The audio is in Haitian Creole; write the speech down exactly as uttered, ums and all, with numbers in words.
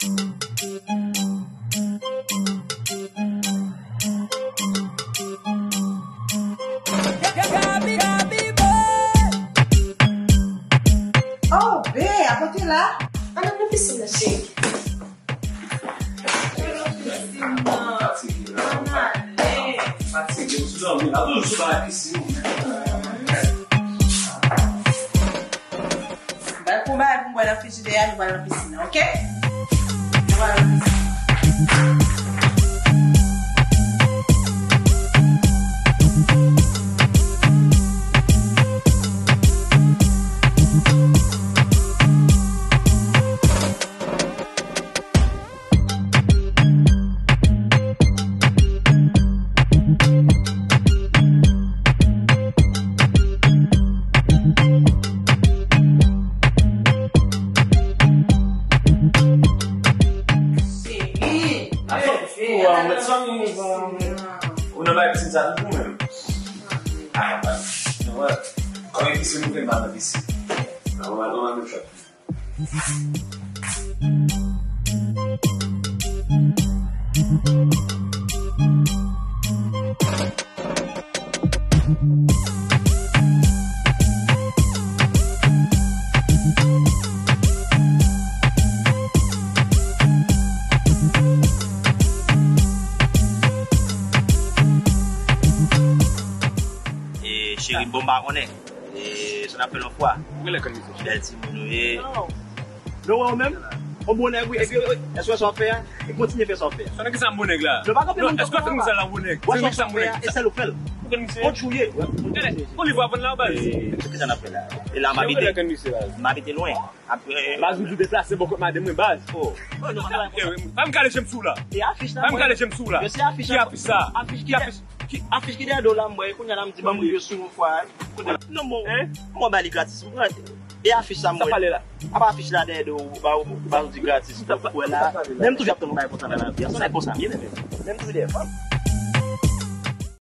Oh, babe, akote la? Ann al nan pisin nan, cheri. Ann al nan pisin nan. Ann ale. Fatige, ou sou dòmi la, toujou sou bagay pisin. Bay pou bay pou m bwè nan frijidè a, nou pral nan pisin nan, oke? Nou pral nan pisin. Cheri, atò, ou a mèt sòm ou nan bay pisin sa toujou menm. Ah, ban, nou wè. Kòm e pisin nou fè mal nan pisin. Nan wè, nou wè menm chòt. E cheri, bon, m pa konnen. E sa n ap fè l yon fwa. Ou genlè konn misye. Bèl timoun ou ye. Non, wè ou menm? Yon bon nèg, wi. Epi, epi, èske w wè sa w ap fè a? E kontinye fè sa w ap fè a. Sa nan ki sa m bon nèg la? Non, pa kanpe moun tankou sa. Èske w ap fè sa la bon nèg? Wè sa w ap fè a, e sèl ou k fè l. Ou konn misye? Ou tchouye. Gade, ou li vwa vann la, baz. E ki sa n ap fè la? E la, m abite. M abite lwen. Baz, ou di deplase bò kot madanm mwen, baz. Oh. Fè m kale je m sou la. E afich la, fè m kale je m sou la. Ki afich sa? Afich ki, afich ki dèyè do la, m wè. Kounye a la, m di, ban m rive sou yon fwa. Non, bon. Hein? Mwen ba li gratis. E afich sa, m wè. Sa pale la. Apa afich la dèyè do, ba ou, ba ou di gratis. Ou wè la. Menm toujou ap tann yon bagay konsa nan lavi a. Se yon nèg konsa m ye, menm. Menm toujou dèyè fanm.